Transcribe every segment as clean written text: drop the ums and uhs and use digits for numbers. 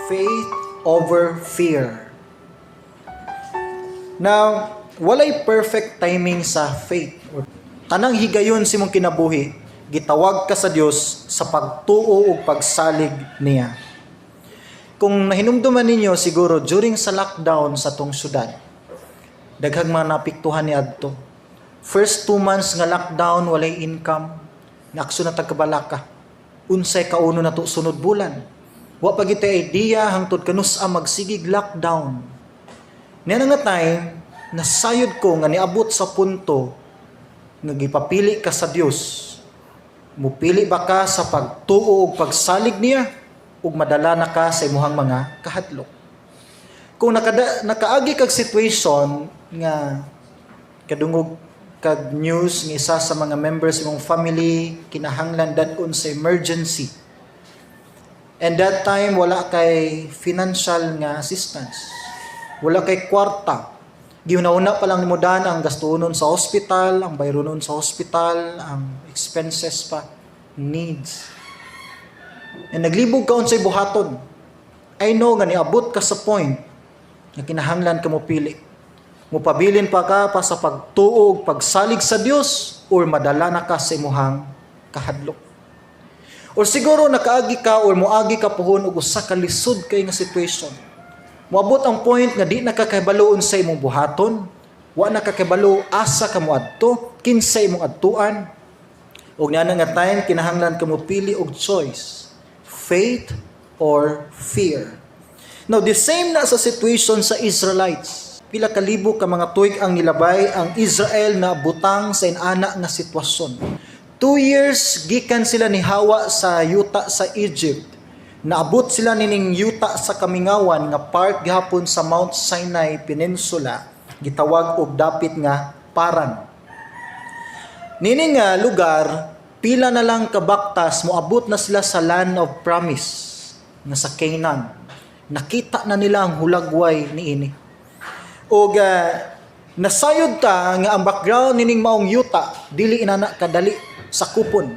Faith over fear. Now, walay perfect timing sa faith. Tanang higayon sa imong kinabuhi, gitawag ka sa Dios sa pagtuo ug pagsalig niya. Kung nahinumduman ninyo siguro during sa lockdown sa atong syudad, daghang mga naapektuhan ni adto. First 2 months nga lockdown, walay income, naakso na tag kabalaka. Unsay kauno nato sunod bulan? Wa pa gyud tay idea hangtod kanus-a magsigig lockdown. Niya nga time, nasayod ko nga niabot sa punto nga gipapili ka sa Dios. Mupili ba ka sa pagtuo ug pagsalig niya ug madala na ka sa imuhang mga kahadlok? Kung nakaagi kag situation nga kadungog kag news nga isa sa mga members imong family kinahanglan dad-on sa emergency. And that time, wala kay financial nga assistance. Wala kay kwarta. Giuna-una pa lang nimo dan ang gastunon sa hospital, ang bayronon sa hospital, ang expenses pa, needs. And naglibog ka unsay buhaton. I know nga niabot ka sa point nga kinahanglan ka mopili. Mupabilin pa ka pa sa pagtuo ug pagsalig sa Dios or madala na ka sa imuhang kahadlok. Or siguro nakaagi ka or moagi ka puhon og usa ka lisod kay nga situation. Moabot ang point nga di na ka kahibalo unsay imong buhaton, wa na ka kahibalo asa ka moadto, kinsa imong adtuan. Ug niana nga time, kinahanglan ka mopili og choice, faith or fear. Now, the same na sa situation sa Israelites. Pila ka libo ka mga tuig ang nilabay, ang Israel na butang sa inana nga sitwasyon. 2 years gikan sila ni hawa sa yuta sa Egypt. Naabot sila nining yuta sa kamingawan nga part gihapon sa Mount Sinai Peninsula, gitawag og dapit nga Paran. Nini nga lugar, pila na lang kabaktas, moabot na sila sa land of promise nga sa Canaan. Nakita na nila ang hulagway niini. Og nasayod ta nga ang background nining maong yuta dili inana kadali sakupon.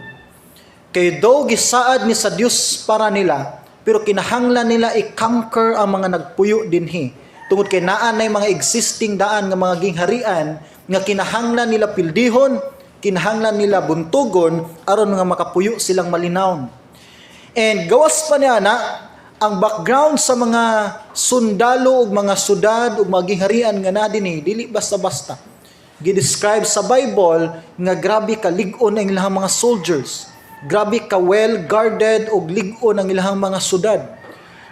Kay though gisaad ni sa Dios para nila, pero kinahanglan nila i-conquer ang mga nagpuyo dinhi. Tungod kay naa nay mga existing daan nga mga gingharian nga kinahanglan nila pildihon, kinahanglan nila buntugon aron nga makapuyo silang malinawon. And gawas pa niya na ang background sa mga sundalo ug mga syudad ug mga gingharian nga naa dinhi, dili basta-basta. Gi-describe sa Bible nga grabe ka lig-on ang ilang mga soldiers. Grabe ka well guarded ug lig-on ang ilang mga syudad.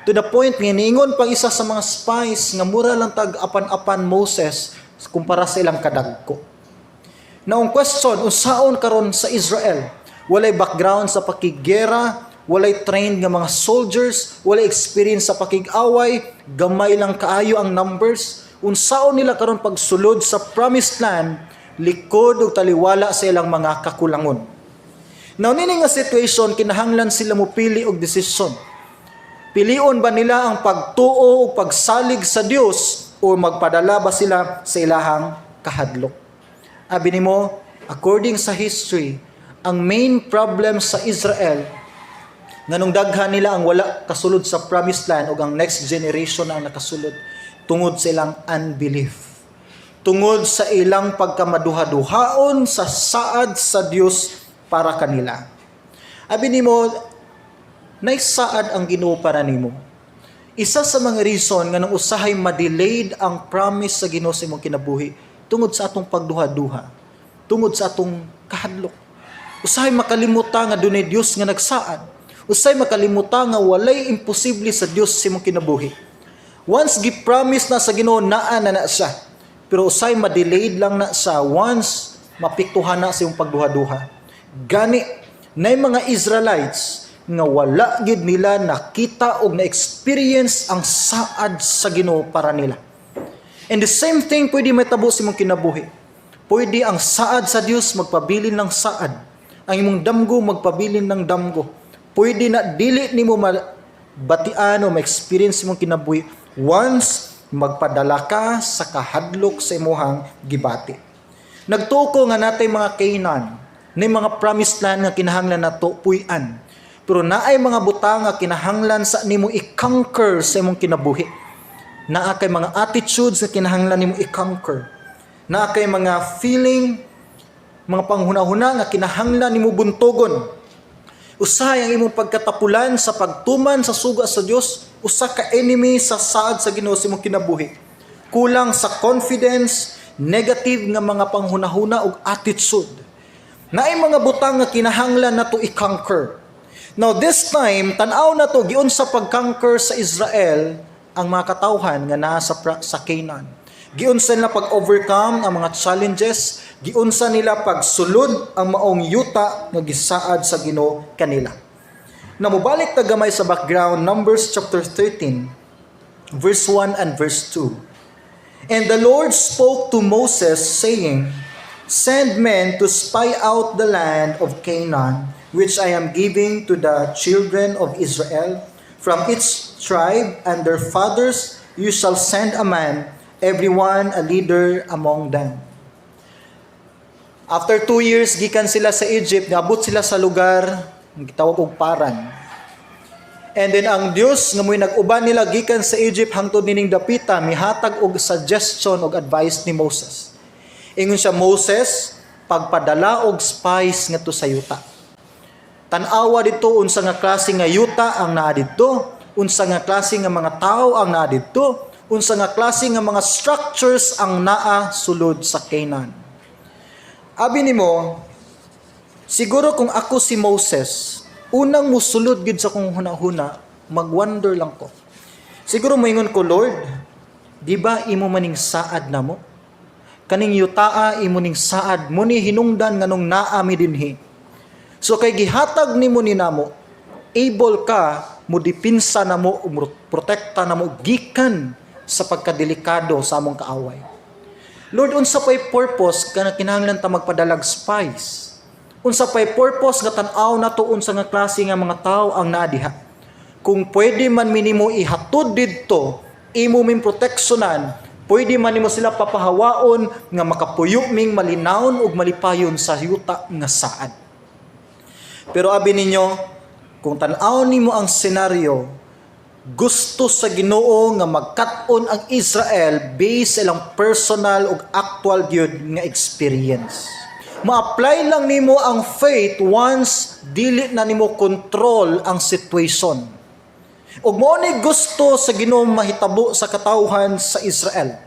To the point nga niingon pang isa sa mga spies nga mura lang tag apan-apan Moses kumpara sa ilang kadagko. Now, ang question, unsaon karon sa Israel? Walay background sa pakiggera, walay trained nga mga soldiers, walay experience sa pakig-away, gamay lang kaayo ang numbers. Unsaon nila karon pagsulod sa promised land, likod ug taliwala sa ilang mga kakulangon? Now, nini nga situation, kinahanglan sila mopili og desisyon. Pilion ba nila ang pagtuo o pagsalig sa Dios o magpadala ba sila sa ilahang kahadlok? Abi nimo, according sa history, ang main problem sa Israel nganong daghan nila ang wala kasulod sa promised land ug ang next generation ang nakasulod, tungod sa ilang unbelief. Tungod sa ilang pagkamaduha-duhaon sa saad sa Dios para kanila. Abi nimo, naisaad ang Ginoo para nimo. Isa sa mga reason nga nang usahay ma-delayed ang promise sa Ginoo sa imong kinabuhi tungod sa atong pagduha-duha, tungod sa atong kahadlok. Usahay makalimutan nga dunay Dios nga nagsaad. Usahay makalimutan nga walay imposible sa Dios sa imong kinabuhi. Once gi-promise na sa Ginoo, naa na na siya. Pero usahay ma-delayed lang na siya once maapektuhan na sa imong pagduha-duha. Gani, nay mga Israelites nga wala gid nila nakita og na-experience ang saad sa Ginoo para nila. And the same thing pwede mahitabo sa imong kinabuhi. Pwede ang saad sa Dios magpabilin ng saad. Ang imong damgo magpabilin ng damgo. Pwede na dili nimo mabatian o ma-experience imong kinabuhi once magpadala ka sa kahadlok sa imuhang gibati. Nagtuo ko nga natay mga Canaan, na mga promised land nga kinahanglan nato puy-an. Pero naay mga butang nga kinahanglan sa nimo i-conquer sa imong kinabuhi. Naa kay mga attitudes nga kinahanglan nimo i-conquer. Naa kay mga feeling, mga panghuna-huna nga kinahanglan nimo buntogon. Usahay ang imong pagkatapulan sa pagtuman sa sugo sa Dios, usa ka enemy sa saad sa Ginoo sa imong kinabuhi. Kulang sa confidence, negative nga mga panghunahuna ug attitude. Naay mga butang nga kinahanglan nato i-conquer. Now this time, tan-aw nato giunsa pag-conquer sa Israel ang mga katawhan nga naa sa Canaan. Giunsa nila pag-overcome ang mga challenges, giunsa nila pagsulod ang maong yuta nga gisaad sa Ginoo kanila. Na mobalik ta gamay sa background, Numbers chapter 13, verse 1 and verse 2. "And the Lord spoke to Moses, saying, 'Send men to spy out the land of Canaan, which I am giving to the children of Israel. From each tribe and their fathers you shall send a man, every one a leader among them.'" After 2 years, gikan sila sa Egypt, niabot sila sa lugar nga gitawag og Paran. And then ang Dios nga mo'y nag-uban nila gikan sa Egypt hangtod nining dapita, mihatag og suggestion og advice ni Moses. Ingon siya, "Moses, pagpadala og spies ngadto sa yuta. Tan-awa didto unsa nga klase nga yuta ang naa didto, unsa nga klase nga mga tao ang naa didto, unsa nga klase nga mga structures ang naa sulod sa Canaan." Abi nimo, siguro kung ako si Moses, unang musulod gid sa kong hunahuna, mag-wonder lang ko. Siguro moingon ko, "Lord, di ba imo maning saad namo? Kaning yutaa imo ning saad mo ni hinungdan nganong naa mi dinhi. So kay gihatag nimo ni namo, able ka mo dipinsa namo, mo protekta namo gikan sa pagkadelikado sa among kaaway. Lord, unsa pay purpose kana kinahanglan ta magpadalag spies? Unsa pay purpose nga tan-aw nato unsa nga klase nga mga tao ang naa diha? Kung pwede man minimo ihatod didto, imo ming proteksyonan, pwede man nimo sila papahawaon nga makapuyo ming malinawon ug malipayon sa yuta nga saad." Pero abi ninyo, kung tan-aw nimo ang senaryo, gusto sa Ginoo nga magkat-on ang Israel based sa ilang personal ug actual gyud nga experience. Ma-apply lang nimo ang faith once dili na nimo control ang situation. Ug mao ni gusto sa Ginoo mahitabo sa katawhan sa Israel.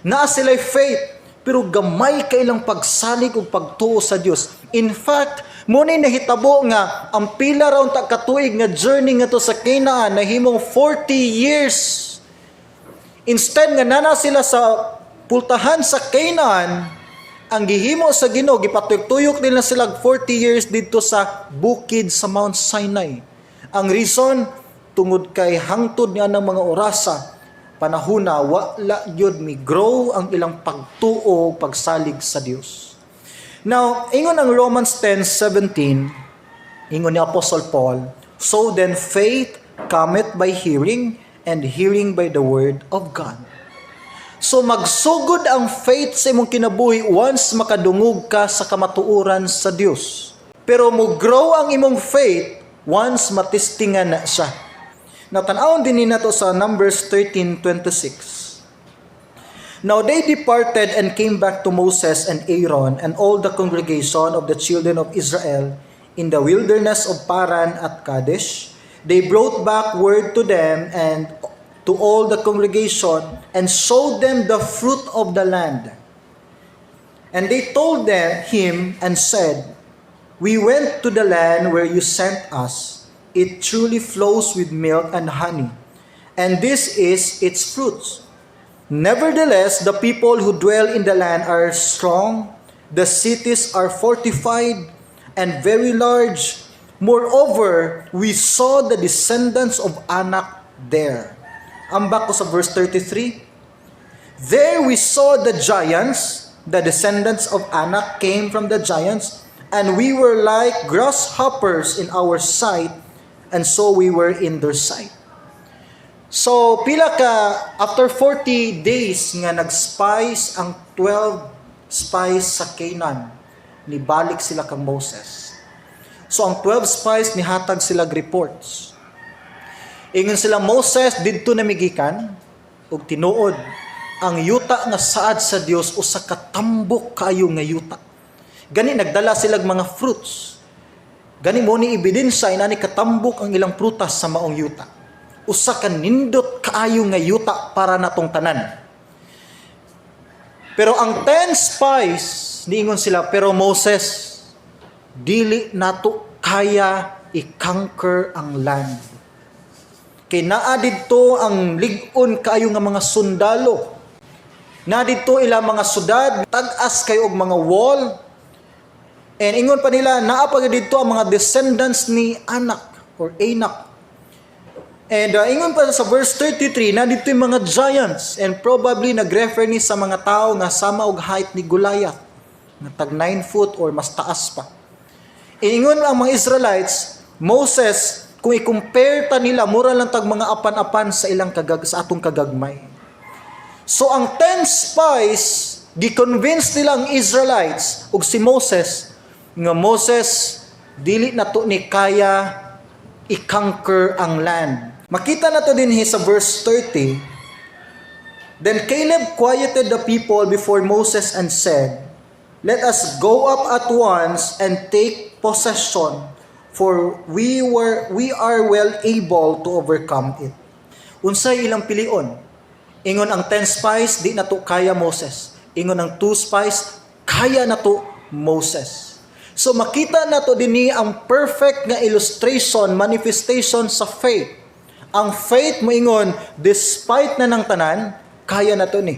Naa sila'y faith pero gamay kay ilang pagsalig ug pagtuo sa Dios. In fact, mao ni nahitabo nga ang pila ra unta ka tuig nga journey ngadto sa Canaan nahimong 40 years. Instead nga nana sila sa pultahan sa Canaan, ang gihimo sa Ginoo, gipatuyok-tuyok nila sila 40 years didto sa bukid sa Mount Sinai. Ang reason, tungod kay hangtod nga ng mga orasa, panahuna wala gyud mi grow ang ilang pagtuo, pagsalig sa Dios. Now, ingon ang Romans 10:17, ingon ni Apostle Paul, "So then faith cometh by hearing, and hearing by the word of God." So magsugod ang faith sa imong kinabuhi once makadungog ka sa kamatuoran sa Dios. Pero mo grow ang imong faith once matestingan na siya. Now, tan-awon din nato sa Numbers 13:26. "Now they departed and came back to Moses and Aaron and all the congregation of the children of Israel in the wilderness of Paran at Kadesh. They brought back word to them and to all the congregation and showed them the fruit of the land. And they told him and said, 'We went to the land where you sent us. It truly flows with milk and honey, and this is its fruits. Nevertheless, the people who dwell in the land are strong, the cities are fortified and very large. Moreover, we saw the descendants of Anak there.'" Ambak ko sa verse 33. "There we saw the giants, the descendants of Anak came from the giants, and we were like grasshoppers in our sight, and so we were in their sight." So, pila ka, after 40 days nga nag-spies ang 12 spies sa Canaan, nibalik sila kang Moses. So ang 12 spies, nihatag sila reports. Ingon sila, "Moses, didto na migikan ug tinuod ang yuta nga saad sa Dios usa ka tambok kaayo nga yuta." Gani nagdala sila mga fruits. Gani mo ni ebidensya inani katambok ang ilang prutas sa maong yuta. Usa ka nindot kaayo nga yuta para natong tanan. Pero ang 10 spies, niingon sila, "Pero Moses, dili nato kaya i-conquer ang land. Kay naa didto ang lig-on kaayo nga mga sundalo. Naa didto ilang mga syudad, tag-as kayo og mga wall." And ingon pa nila, naa pa didto ang mga descendants ni Anak or Anak. And ingon pa sa verse 33 na didto yung mga giants, and probably nag-refer ni sa mga tao nga sama og height ni Goliath, nga tag 9 foot or mas taas pa. Ingon ang mga Israelites, "Moses, kung i-compare ta nila, mura lang tag mga apan-apan sa atong kagagmay." So ang 10 spies, gi-convince nila ang Israelites ug si Moses nga, "Moses, dili na to ni kaya i-conquer ang land." Makita na to din sa verse 30. Then Caleb quieted the people before Moses and said, "Let us go up at once and take possession, for we are well able to overcome it." Unsay ilang pilion? Ingon ang 10 spies, "Di na to kaya, Moses." Ingon ang 2 spies, "Kaya na to, Moses." So makita na to dinhi ang perfect nga illustration, manifestation sa faith. Ang faith moingon, despite na ng tanan, kaya na to ni.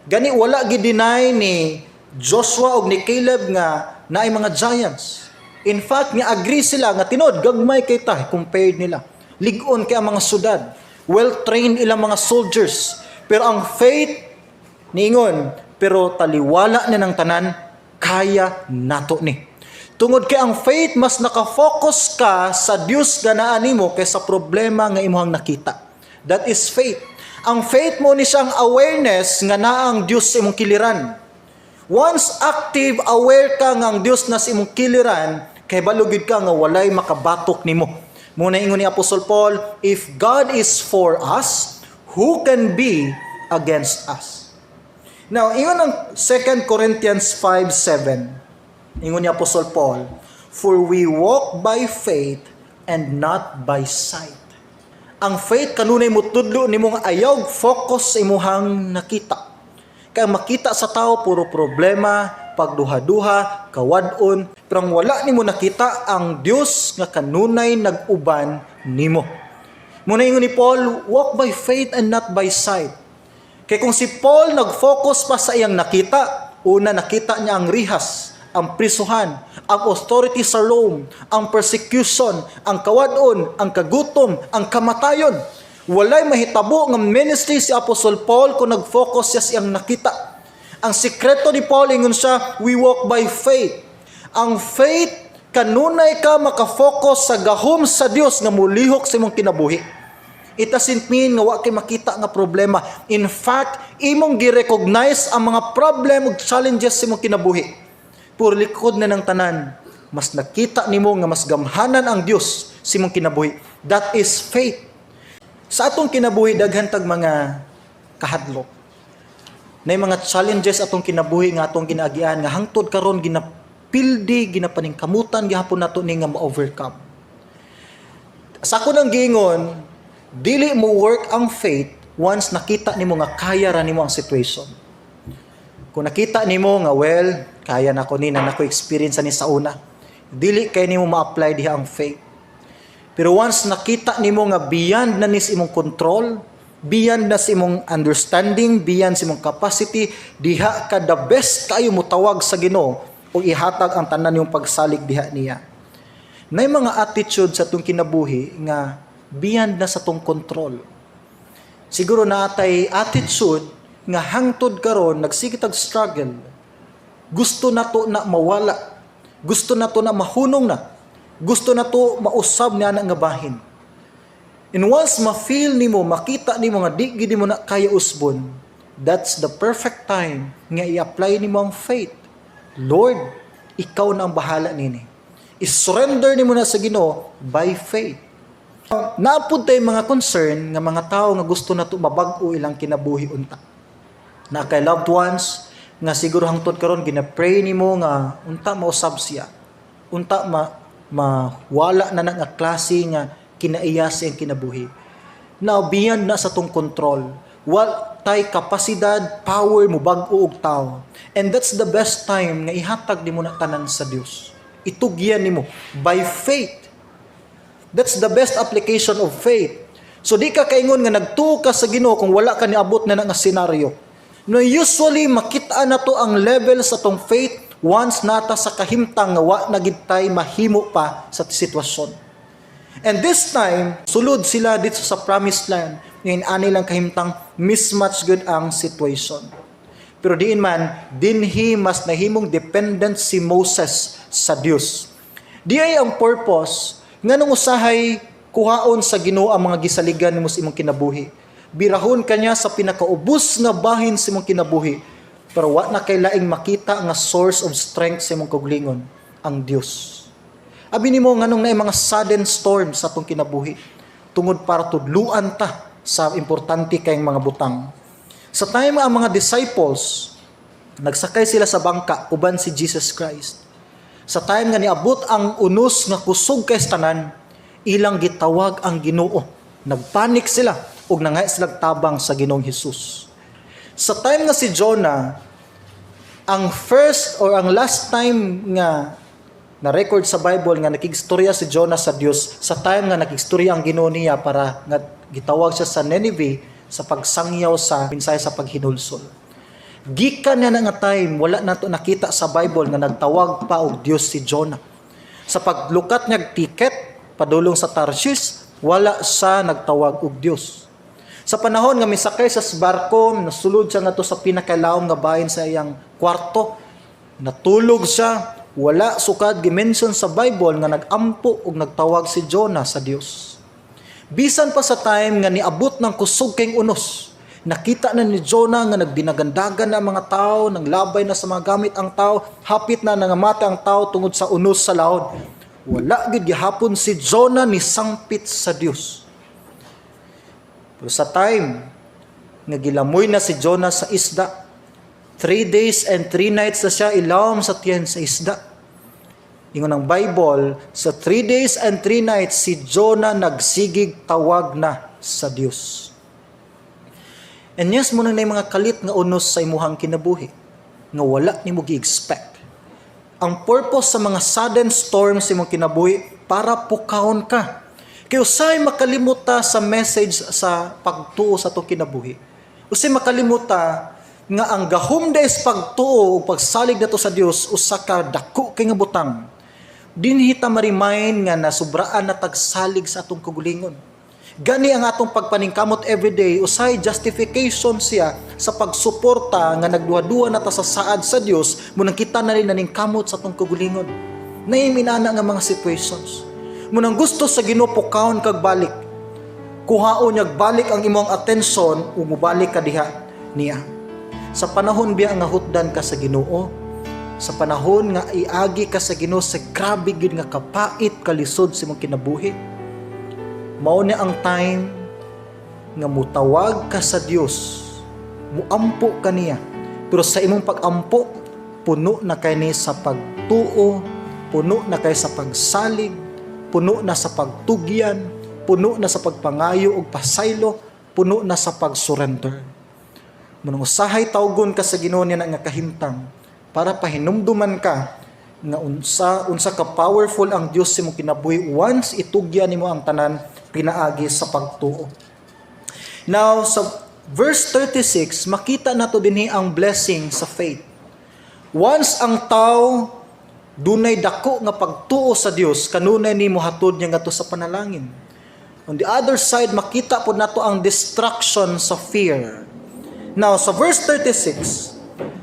Gani wala gi-deny ni Joshua og ni Caleb nga naay mga giants. In fact, nga agree sila nga tinod gagmay kay ta compared nila. Lig-on kay ang mga syudad. Well-trained ilang mga soldiers. Pero ang faith niingon, pero taliwala na ng tanan, kaya nato ni. Tungod kay ang faith, mas nakafocus ka sa Dios nga naa nimo kaysa problema nga imong nakita. That is faith. Ang faith mo ni siyang awareness nga naa ang Dios sa imong kiliran. Once active, aware ka nga ang Dios na sa imong kiliran, kay balugid ka nga walay makabatok nimo. Mao na ingon ni Apostle Paul, "If God is for us, who can be against us?" Now, ingon ang 2 Corinthians 5:7. Ingon ni Apostle Paul, "For we walk by faith and not by sight." Ang faith kanunay mutudlo nimo nga ayaw focus sa imuhang nakita. Kaya makita sa tao puro problema, pagduha-duha, kawad-on, pero ang wala nimo nakita ang Dios nga kanunay nag-uban nimo. Mao na ingon ni Paul, "Walk by faith and not by sight." Kay kung si Paul nag-focus pa sa iyang nakita, una, nakita niya ang rihas, ang prisuhan, ang authority sa Rome, ang persecution, ang kawad-on, ang kagutom, ang kamatayon. Walay mahitabo nga ministry si Apostle Paul kung nag-focus siya sa iyang nakita. Ang sikreto ni Paul, ingon siya, "We walk by faith." Ang faith, kanunay ka makafocus sa gahom sa Dios nga mulihok sa imong kinabuhi. It doesn't mean nga wa kay makita nga problema. In fact, imong gi-recognize ang mga problem ug challenges sa imong kinabuhi. Pero likod na ng tanan, mas nakita nimo nga mas gamhanan ang Dios sa imong kinabuhi. That is faith. Sa atong kinabuhi, daghan tag mga kahadlok. Nay mga challenges atong kinabuhi nga atong ginaagian nga hangtod karon ginapildi, ginapaningkamutan gihapon nato ni nga ma-overcome. Sa ako nang giingon, dili mo work ang faith once nakita nimo nga kaya ra nimo ang situation. Kung nakita nimo nga, "Well, kaya na ko ni na nako experience ani sa una." Dili kay nimo ma-apply diha ang faith. Pero once nakita nimo nga beyond na ni sa imong control, beyond na sa imong understanding, beyond sa imong capacity, diha ka the best kayo mutawag sa Ginoo o ihatag ang tanan yung pagsalig diha niya. Nay mga attitude sa atong kinabuhi nga beyond na sa atong control. Siguro naatay attitude nga hangtod karon nagsige tag struggle. Gusto nato na mawala. Gusto nato na mahunong na. Gusto nato mausab niya na nga bahin. And once ma-feel nimo, makita nimo nga di gid mo na kaya usbon, that's the perfect time nga i-apply nimo ang faith. "Lord, ikaw na ang bahala nini. I-surrender nimo na sa Ginoo by faith. Naa pud tay mga concern nga mga tao nga gusto nato mabag-o ilang kinabuhi unta. Naa kay loved ones nga siguro hangtod karon gina-pray nimo nga unta mausab siya. Unta ma mawala na na nga klase nga kinaiya sa iyang kinabuhi. Now, beyond na sa atong control. Wa tay kapasidad, power mo bag-o og tao. And that's the best time nga ihatag nimo na tanan sa Dios. Itugyan nimo by faith. That's the best application of faith. So di ka kaingon nga nagtuo ka sa Ginoo kung wala ka niabot na nga senaryo. No, usually makita na to ang level sa atong faith once naa ta sa kahimtang nga wa na gid tay mahimo pa sa sitwasyon. And this time, sulod sila dito sa promised land. Ngayon, ani lang kahimtang mismatch gud ang situation. Pero diin man, dinhi mas nahimong dependent si Moses sa Dios. Diay ang purpose nganong usahay kuhaon sa Ginoo ang mga gisaligan nimo sa imong kinabuhi. Birahon ka niya sa pinakaubos nga bahin sa imong kinabuhi. Pero wa na kay laing makita nga source of strength sa imong kaugalingon, ang Dios. Abi nimo, nganong naay mga sudden storm sa atong kinabuhi? Tungod para tudluan ta sa importante kayong mga butang. Sa time ang mga disciples nagsakay sila sa bangka uban si Jesus Christ. Sa time nga niabot ang unos nga kusog kay tanan, ilang gitawag ang Ginoo. Nagpanik sila ug nangay sila tabang sa Ginoong Hesus. Sa time nga si Jonah, ang first or ang last time nga na record sa Bible nga nakigstorya si Jonah sa Dios, sa time nga nakigstorya ang Ginoo niya para nga gitawag siya sa Nineveh sa pagsangyaw sa mensahe sa paghinulsol. Gikan niya na nga time, wala na to nakita sa Bible nga nagtawag pa og Dios si Jonah. Sa paglukat niya ticket padulong sa Tarshish, wala siya nagtawag og Dios. Sa panahon nga misakay sa barko, nasulod siya ngadto sa pinakalawom nga bahin sa iyang kwarto, natulog siya, wala sukad gimension sa Bible nga nagampo og nagtawag si Jonah sa Dios. Bisan pa sa time nga niabot ng kusog kayong unos, nakita na ni Jonah nga nagdinagandagan na ang mga tao, nanglabay na sa mga gamit ang tao, hapit na nangamata ang tao tungod sa unos sa laod. Wala gid gihapon si Jonah ni sangpit sa Dios. Pero sa time nga gilamoy na si Jonah sa isda, 3 days and 3 nights na siya ilawom sa tiyan sa isda. Ingon ang Bible, sa 3 days and 3 nights, si Jonah nagsigig tawag na sa Dios. And yes, mao na mga kalit nga unos sa imuhang kinabuhi nga wala nimo gi-expect. Ang purpose sa mga sudden storms sa imong kinabuhi, para pukawon ka. Kay usay makalimot ta sa message sa pagtuo sa atong kinabuhi. Usay makalimot ta nga ang gahom sa pagtuo o pagsalig nato sa Dios usa ka dako kay nga butang. Dinhi ta ma-remind nga nasubraan na tagsalig sa atong kaugalingon. Gani ang atong pagpaningkamot everyday, usay justification siya sa pagsuporta nga nagduha-duha na ta sa saad sa Dios, munang kita na rin naningkamot sa atong kaugalingon. Naay inana nga mga situations. Munang gusto sa Ginoo pukawon kag balik. Kuhaon niya balik ang imong atensyon ug mobalik ka diha niya. Sa panahon biya nga hutdan ka sa Ginoo, sa panahon nga iagi ka sa Ginoo sa grabe gid nga kapait, kalisod sa imong kinabuhi, mao ni ang time nga mutawag ka sa Dios, muampo ka niya. Pero sa imong pag-ampo, puno na kay ni sa pagtuo, puno na kay sa pagsalig, puno na sa pagtugyan, puno na sa pagpangayo og pasaylo, puno na sa pag-surrender. Munang usahay tawgon ka sa Ginoo niya nga kahimtang para pahinumduman ka nga unsa unsa ka powerful ang Dios sa imong kinabuhi once itugyan nimo ang tanan pinaagi sa pagtuo. Now, sa verse 36, makita nato dinhi ang blessing sa faith. Once ang tao dunay dako nga pagtuo sa Dios, kanunay ni mohatod niya ngadto sa panalangin. On the other side, makita pod nato ang destruction sa fear. Now, sa verse 36,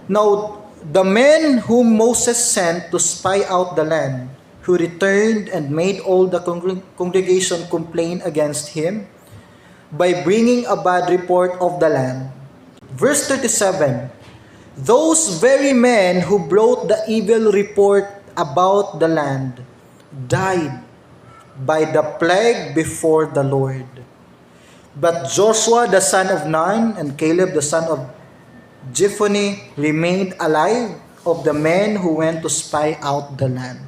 "Now the men whom Moses sent to spy out the land, who returned and made all the congregation complain against him by bringing a bad report of the land." Verse 37, "Those very men who brought the evil report about the land died by the plague before the Lord. But Joshua the son of Nun and Caleb the son of Jephunneh remained alive of the men who went to spy out the land.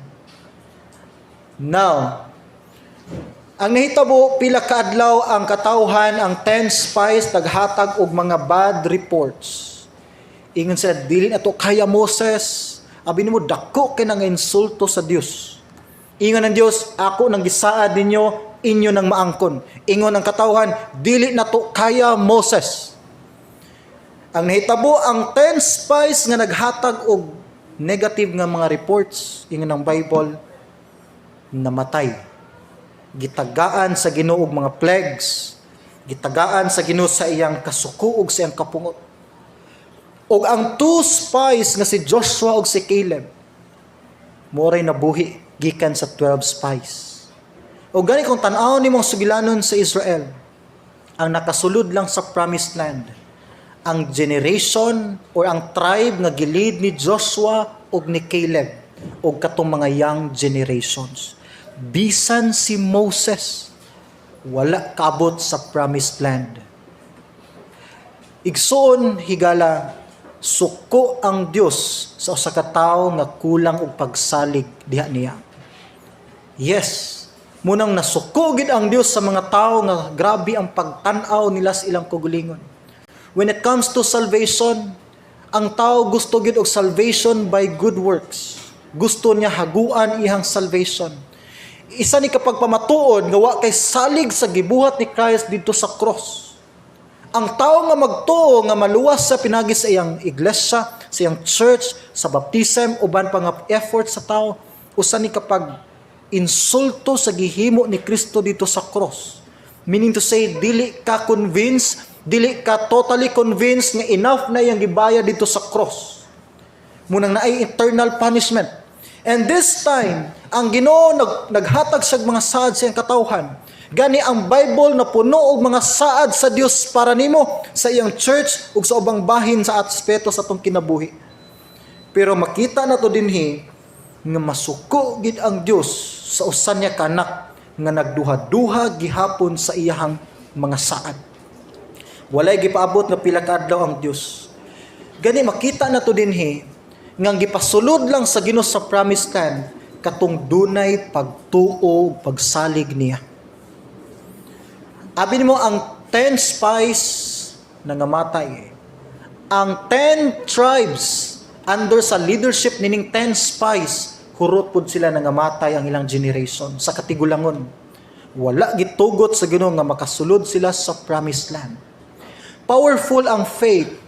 Now, ang nahitabo, pila ka adlaw ang katawhan, ang 10 spies, naghatag og mga bad reports. Ingon sila, "Dili na to kaya, Moses. Abi nimo, dako kay nang insulto sa Dios. Ingon ng Dios, 'Ako nang gisaad ninyo, inyo nang maangkon.'" Ingon ang katawhan, "Dili na to kaya, Moses." Ang nahitabo, ang 10 spies nga naghatag og negative nga mga reports, ingon ng Bible, namatay. Gitagaan sa Ginoo og mga plagues. Gitagaan sa Ginoo sa iyang kasuko ug sa iyang kapungot. Og ang two spies nga si Joshua ug si Caleb, moray nabuhi gikan sa 12 spies. O gani, kung tan-aw nimong sugilanon sa Israel, ang nakasulod lang sa promised land, ang generation or ang tribe nga gi-lead ni Joshua ug ni Caleb ug katong mga young generations. Bisan si Moses, wala kaabot sa promised land. Igsuon, higala, suko ang Dios sa usa ka tawo nga kulang og pagsalig diha niya. Yes, munang nasuko gid ang Dios sa mga tawo nga grabe ang pagtan-aw nila sa ilang kaugalingon. When it comes to salvation, ang tao gusto gid og salvation by good works. Gusto niya haguan iyang salvation. Isa ni kapag pamatuod nga wa kay salig sa gibuhat ni Christ didto sa cross. Ang tao nga magtuo nga maluwas sa pinagi sa iyang iglesia, sa iyang church, sa baptism, uban pa nga effort sa tao, usa ni kapag insulto sa gihimo ni Kristo didto sa cross. Meaning to say, dili ka convinced, dili ka totally convinced nga enough na iyang gibayad didto sa cross. Munang naay eternal punishment. And this time, ang Ginoo naghatag sa mga saad sa iyang katawhan. Gani ang Bible na puno og mga saad sa Dios para nimo, sa iyang church ug sa ubang bahin sa aspeto sa atong kinabuhi. Pero makita nato dinhi nga masuko gid ang Dios sa usa niya ka anak nga nagduha-duha gihapon sa iyahang mga saad. Walay gipaabot nga pila ka adlaw ang Dios. Gani makita nato dinhi nga ang gipasulod lang sa Ginoo sa promised land katong dunay pagtuo ug pagsalig niya. Abi nimo, ang 10 spies nangamatay. Ang 10 tribes under sa leadership nining 10 spies, hurot pud sila nangamatay ang ilang generation sa katigulangon. Wala gitugot sa Ginoo nga makasulod sila sa promised land. Powerful ang faith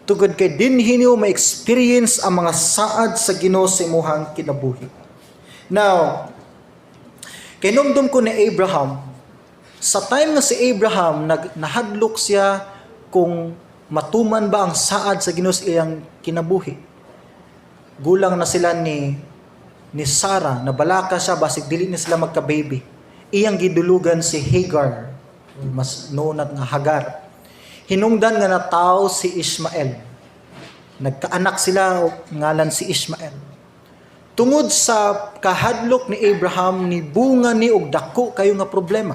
tungod kay dinhi nimo ma-experience ang mga saad sa Ginoo sa imuhang kinabuhi. Now, kinumdum ko ni Abraham, sa time nga si Abraham nahadlok siya kung matuman ba ang saad sa Ginoo sa iyang kinabuhi. Gulang na sila ni Sarah, nabalaka siya basig dili na sila magka-baby. Iyang gidulugan si Hagar, mas known nga Hagar. Hinungdan nga natawo si Ishmael. Nagkaanak sila, ngalan si Ishmael. Tungod sa kahadlok ni Abraham, ni bunga ni og dako kayo nga problema.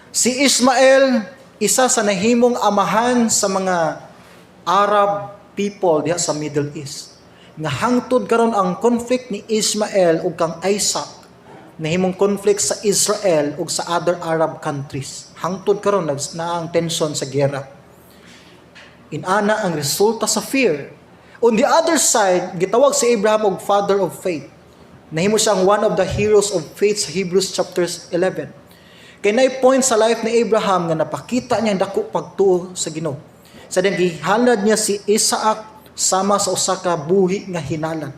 Si Ishmael, isa sa nahimong amahan sa mga Arab people diha sa Middle East. Nga hangtod karon ang conflict ni Ishmael ug kang Isaac nahimong conflict sa Israel ug sa other Arab countries. Hangtod karon naa ang tension sa gera. Inana ang resulta sa fear. On the other side, gitawag si Abraham og father of faith. Nahimo siyang one of the heroes of faith sa Hebrews chapter 11. Kay naay point sa life ni Abraham nga napakita niya ang dako pagtuo sa Ginoo. Sa diyang gihalad niya si Isaac sama sa usa ka buhi nga hinalad.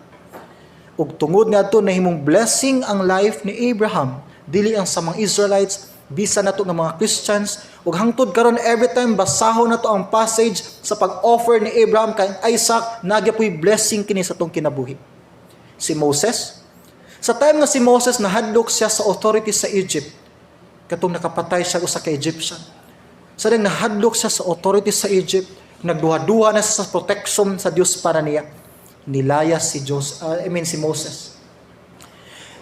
Ug tungod ngadto, nahimong blessing ang life ni Abraham, dili ang sa mga Israelites, bisan nato nga mga Christians. Ug hangtod karon, every time basahon nato ang passage sa pag-offer ni Abraham kay Isaac, naa gyapoy blessing kini sa atong kinabuhi. Si Moses, sa time nga si Moses nahadlok siya sa authority sa Egypt, katong nakapatay siya usa ka Egyptian. Sa dang nahadlok siya sa authority sa Egypt, nagduha-duha na siya sa protection sa Dios para niya. Nilayas si Diyos, I mean si Moses.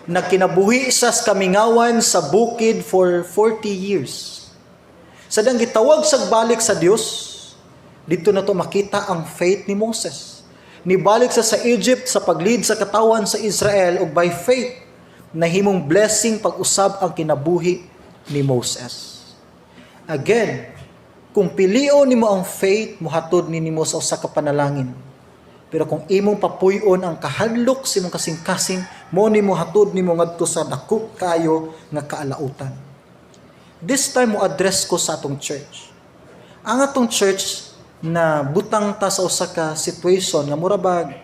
Nagkinabuhi sa kamingawan sa bukid for 40 years. Sa dang gitawag sa balik sa Dios, dito na to makita ang faith ni Moses. Nibalik sa Egypt sa pag-lead sa katawan sa Israel ug by faith nahimong blessing pag-usab ang kinabuhi ni Moses. Again, kung pilion nimo ang faith, muhatod ni nimo sa usa ka panalangin. Pero kung imong papuy-on ang kahadlok sa imong kasing-kasing, mo ni mohatod nimo ngadto sa dako kayo nga kaalautan. This time mo address ko sa atong church. Ang atong church na butang ta sa usa ka situation nga mura bag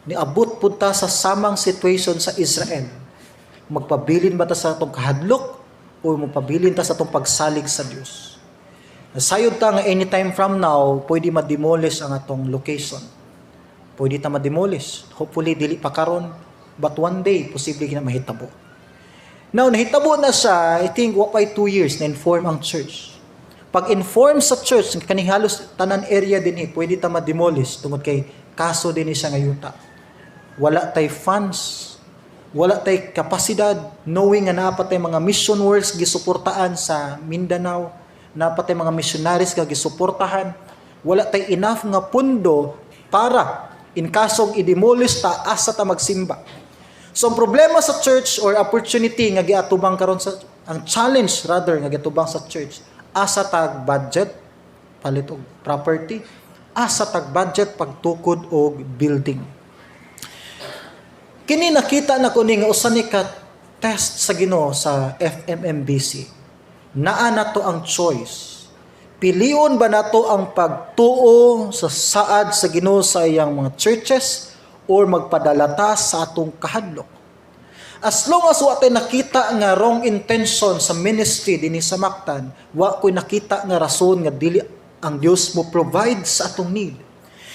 niabot pud ta sa samang situation sa Israel. Magpabilin ba ta sa atong kahadlok o magpabilin ta sa atong pagsalig sa Dios? Nasayod ta nga anytime from now, pwede ma-demolish ang atong location. Pwede ta ma-demolish. Hopefully, dili pa karon, but one day, posible na mahitabo. Now, nahitabo na siya, I think, wa pa'y 2 years, na-inform ang church. Pag-inform sa church, kaning halos tanan area din eh, pwede ta ma-demolish tungod kay kaso din siya nga yuta. Wala tay funds, wala tay kapasidad, knowing nga naa pa tay mga mission works gisuportaan sa Mindanao, naa pa tay mga missionaries nga gisuportahan, wala tay enough nga pundo para in kasong i-demolish ta, asa ta magsimba? So ang problema sa church or opportunity nga giatubang karon sa, ang challenge rather nga giatubang sa church, asa tag budget palit og property, asa tag budget pagtukod og building? Kini nakita na ko ni nga usa ni ka test sa Ginoo sa FMMBC. Naa nato ang choice. Pilion ba nato ang pagtuo sa saad sa Ginoo sa iyang mga churches or magpadala ta sa atong kahadlok? As long as wa tay nakita nga wrong intention sa ministry dinhi sa Mactan, wa ko'y nakita nga rason nga dili ang Dios mo provide sa atong need.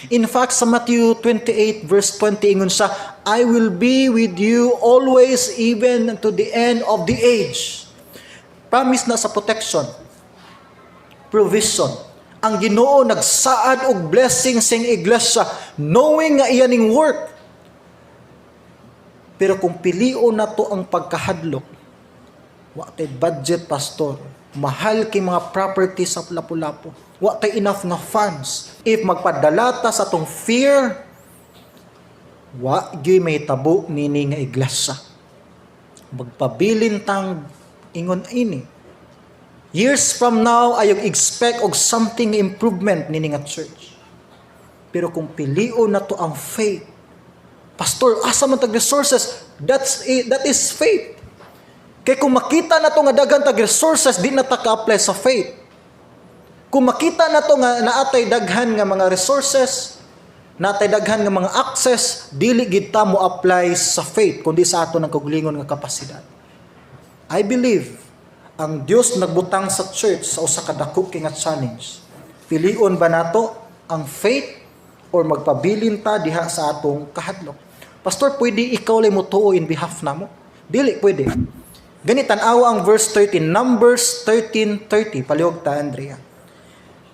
In fact, sa Matthew 28 verse 20, ingon siya, "I will be with you always, even to the end of the age." Promise na sa protection, provision. Ang Ginoo nagsaad og blessing sa iyang iglesia, knowing nga iya ning work. Pero kung pilion nato ang pagkahadlok, "Wa tay budget, pastor. Mahal kay mga property sa Lapu-Lapu. Wa tay enough nga funds." If magpadala ta sa atong fear, wa gyud mahitabo nini nga iglesia. Magpabilin tang ingon ini. Years from now, ayaw expect og something improvement nini nga church. Pero kung pilion nato ang faith, "Pastor, asa man tag resources?" That is faith. Kay kung makita nato nga daghan tag resources, di na ta ka-apply sa faith. Kung makita nato nga naatay daghan nga mga resources, naatay daghan nga mga access, dili gid ta mo apply sa faith kundi sa ato ng kaugalingon nga kapasidad. I believe ang Dios nagbutang sa church sa usa ka dako kay nga challenge. Pilion ba nato ang faith or magpabilin ta diha sa atong kahadlok? "Pastor, pwede ikaw lang mo tuo in behalf namo?" Dili pwede. Gani tan-awa ang verse 13, Numbers 13:30. Palihog ta, Andrea.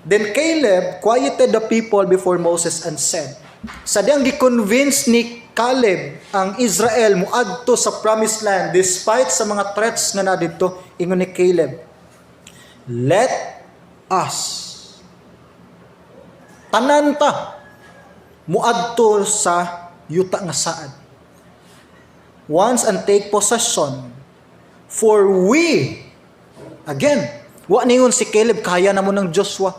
Then Caleb quieted the people before Moses and said, sa diyang gi-convince ni Caleb ang Israel muadto sa promised land despite sa mga threats nga na didto, ingon ni Caleb, "Let us, tanan ta, muadto sa yuta nga saad once and take possession, for we," again, wa ningon si Caleb, "Kaya na mo ng Joshua,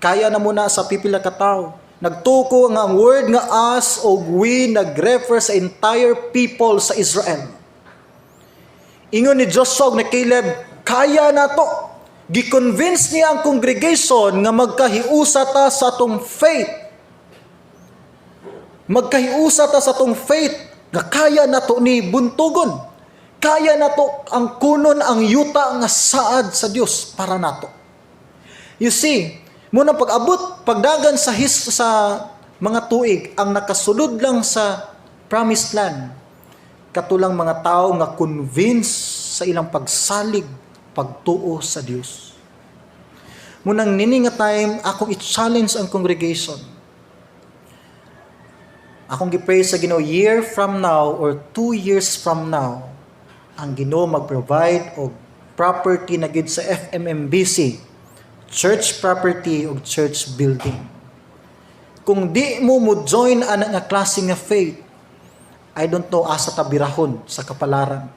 kaya na mo na sa pipila ka tawo." Nagtuko nga ang word nga "us" o "we" nag-refer sa entire people sa Israel. Ingon ni Joshua ug ni Caleb, "Kaya na to." Gi-convince niya ang congregation nga magkahiusa ta sa atong faith. Magkahiusa ta sa atong faith nga kaya nato ni buntugon. Kaya nato ang kunon ang yuta nga saad sa Dios para nato. You see, muna pag-abot, pagdagan sa mga tuig, ang nakasulod lang sa promised land, katulang mga tao nga convince sa ilang pagsalig, pagtuo sa Dios. Munang nini nga time, akong i-challenge ang congregation. Akong gi-pray sa Ginoo, year from now or 2 years from now, ang Ginoo mag-provide og property na gid sa FMMBC, church property og church building. Kung di mo mo join ana nga klase nga faith, I don't know asa ta birahon sa kapalaran.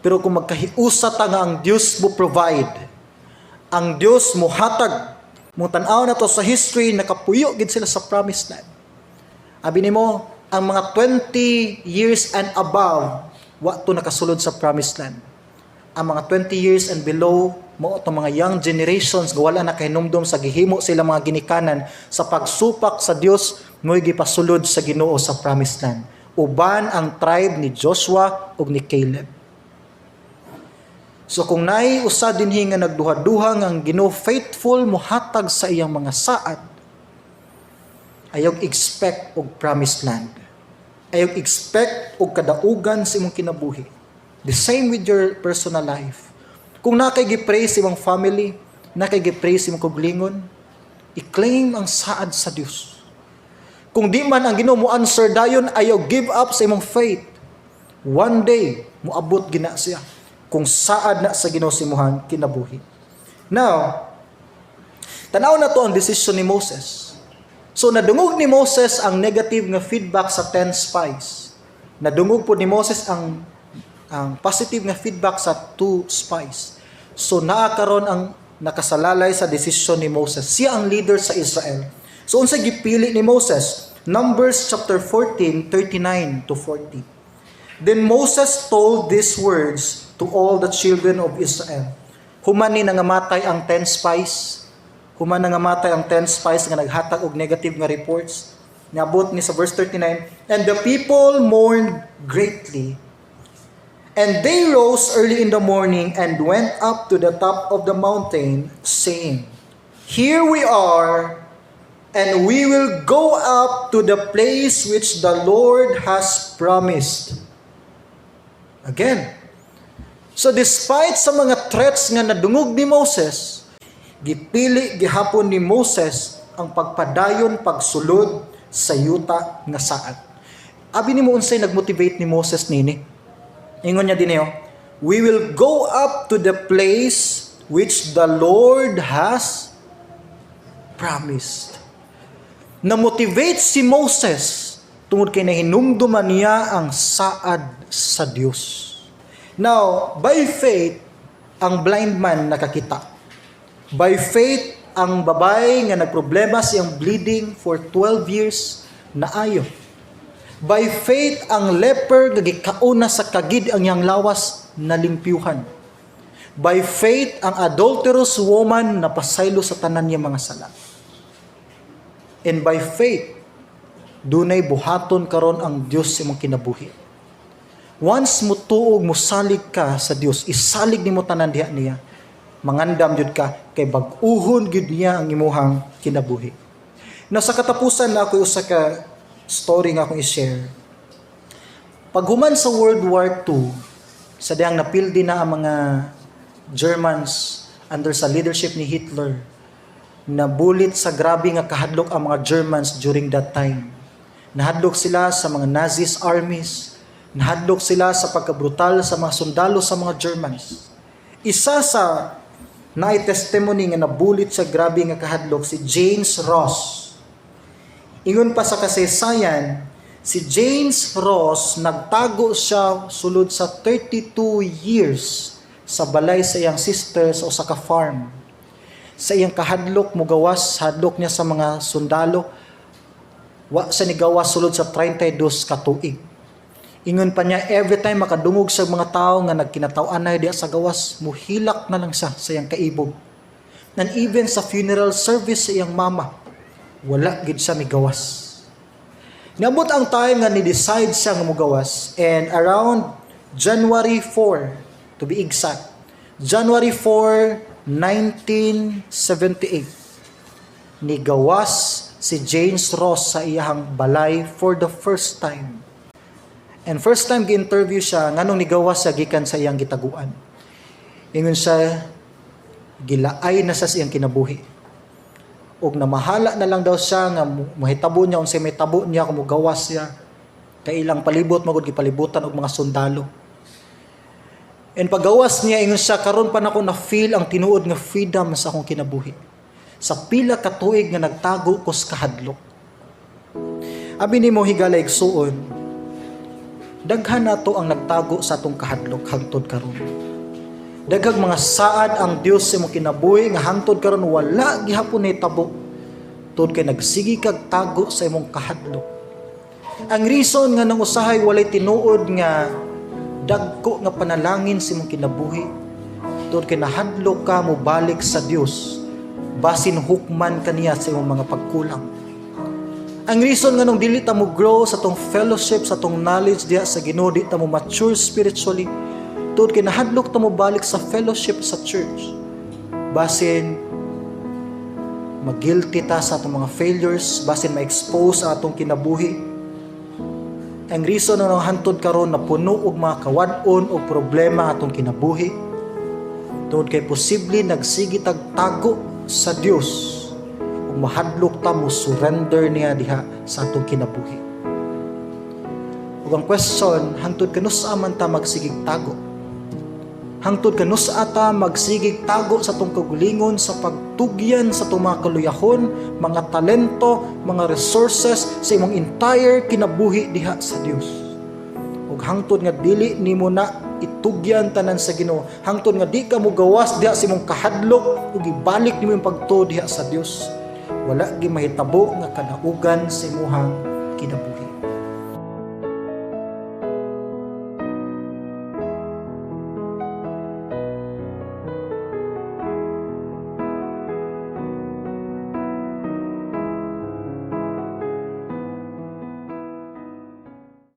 Pero kung magkahiusa ta nga ang Dios mo provide, ang Dios mo hatag, mo tan-aw na to sa history, nakapuyo gid sila sa promised land. Abi nimo, ang mga 20 years and above, wa to nakasulod sa promised land. Ang mga 20 years and below, mao itong mga young generations nga wala na kahinumdom sa gihimo sila mga ginikanan sa pagsupak sa Dios, mo'y gipasulod sa Ginoo sa promised land. Uban ang tribe ni Joshua ug ni Caleb. So kung naay usa dinhi nga nagduha-duha nga ang Ginoo faithful mohatag sa iyang mga saad, ayog expect og promised land. Ayog expect og kadaugan sa imong kinabuhi. The same with your personal life. Kung naa kay gi-pray sa imong family, naa kay gi-pray sa imong kaugalingon, i-claim ang saad sa Dios. Kung di man ang Ginoo mo answer dayon, ayaw give up sa imong faith. One day, moabot gina siya kung saad na sa Ginoo sa imong kinabuhi. Now, tanaw na to ang desisyon ni Moses. So nadungog ni Moses ang negative nga feedback sa 10 spies. Nadungog po ni Moses ang positive nga feedback sa two spies. So naa karon ang nakasalalay sa desisyon ni Moses. Siya ang leader sa Israel. So unsa gipili ni Moses? Numbers chapter 14, 39 to 40. Then Moses told these words to all the children of Israel. Human ni nangamatay ang 10 spies. Human nangamatay ang 10 spies nga naghatag og negative nga reports. Niabot ni sa verse 39, "And the people mourned greatly. And they rose early in the morning and went up to the top of the mountain, saying, 'Here we are, and we will go up to the place which the Lord has promised.'" Again, so despite sa mga threats nga nadungog ni Moses, gipili gihapon ni Moses ang pagpadayon pagsulod sa yuta nga saad. Abi nimo, unsay nagmotivate ni Moses nini? Ingon niya din, "We will go up to the place which the Lord has promised." Na-motivate si Moses tungod kay nahinumduman niya ang saad sa Dios. Now, by faith, ang blind man nakakita. By faith, ang babae nga nagproblema siyang bleeding for 12 years naayo. By faith, ang leper nga gikauna sa kagid ang iyang lawas nalimpyuhan. By faith, ang adulterous woman napasaylo sa tanan niya mga sala. And by faith, dunay buhaton karon ang Dios sa imong kinabuhi. Once mo tuog, mosalig ka sa Dios, isalig nimo tanan diha niya. Mangandam jud ka kay bag-uhon gyud niya ang imuhang kinabuhi. Na sa katapusan na ako usa ka story nga akong i-share. Paghuman sa World War II, sa dihang napildi na ang mga Germans under sa leadership ni Hitler, nabulit sa grabe nga kahadlok ang mga Germans during that time. Nahadlok sila sa mga Nazis armies, nahadlok sila sa pagkabrutal sa mga sundalo sa mga Germans. Isa sa naay testimony nga nabulit sa grabe nga kahadlok, si James Ross. Ingon pa sa kasaysayan, si James Ross, nagtago siya sulod sa 32 years sa balay sa iyang sister sa usa ka farm. Sa iyang kahadlok mugawas, hadlok niya sa mga sundalo, wa sa nigawas sulod sa 32 ka tuig. Ingon pa niya, every time makadungog sa mga tao nga nagkinataw-anay diya sa gawas, muhilak na lang siya sa iyang kaibog. And even sa funeral service sa iyang mama, wala gid siya migawas. Niabot ang time nga ni-decide siya nga mugawas, and around January 4 to be exact, January 4, 1978, nigawas si James Ross sa iyahang balay for the first time. And first time gi-interview siya nganong nigawas siya gikan sa iyang gitaguan. Ingon siya, gilaay na sa iyang kinabuhi. Ug namahala na lang daw siya nga mahitabo niya unsay mahitabo niya kung mogawas siya. Kay ilang palibot magud gipalibutan og mga sundalo. And pagawas niya, ingon siya, "Karon pa nako na feel ang tinuod nga freedom sa akong kinabuhi. Sa pila ka tuig nga nagtago ko sa kahadlok." Abi nimo, higala igsuon, daghan nato ang nagtago sa atong kahadlok hangtod karon. Daghang mga saad ang Dios sa imong kinabuhi nga hangtod karon wala gihapon nahitabo tungod kay nagsige kag tago sa imong kahadlok. Ang reason nga nang usahay walay tinuod nga dagko nga panalangin sa imong kinabuhi tungod kay nahadlok ka mobalik sa Dios, basin hukman kaniya sa imong mga pagkulang. Ang reason nga nung dili ta mo grow sa atong fellowship, sa atong knowledge diha sa Ginoo, di ta mo mature spiritually, tungod kay nahadlok ta mo balik sa fellowship sa church. Basin magilty ta sa atong mga failures, basin ma-expose ang atong kinabuhi. Ang reason nga nung hantod karon na puno og mga kawad-on o problema atong kinabuhi, tungod kay posible nagsige tag tago sa Dios ug mahadlok ta mo surrender niya diha sa atong kinabuhi. Ug ang question, hangtod kanus-a man ta magsigig tago? Hangtod kanus-a ta magsigig tago sa atong kaugalingon sa pagtugyan sa atong mga kaluyahon, mga talento, mga resources sa imong entire kinabuhi diha sa Dios? Ug hangtod nga dili nimo na itugyan tanan sa Ginoo, hangtod nga di ka mogawas diha sa imong kahadlok ug ibalik nimo yung pagtuo diha sa Dios, wala gi mahitabo nga kadaugan sa imong kinabuhi.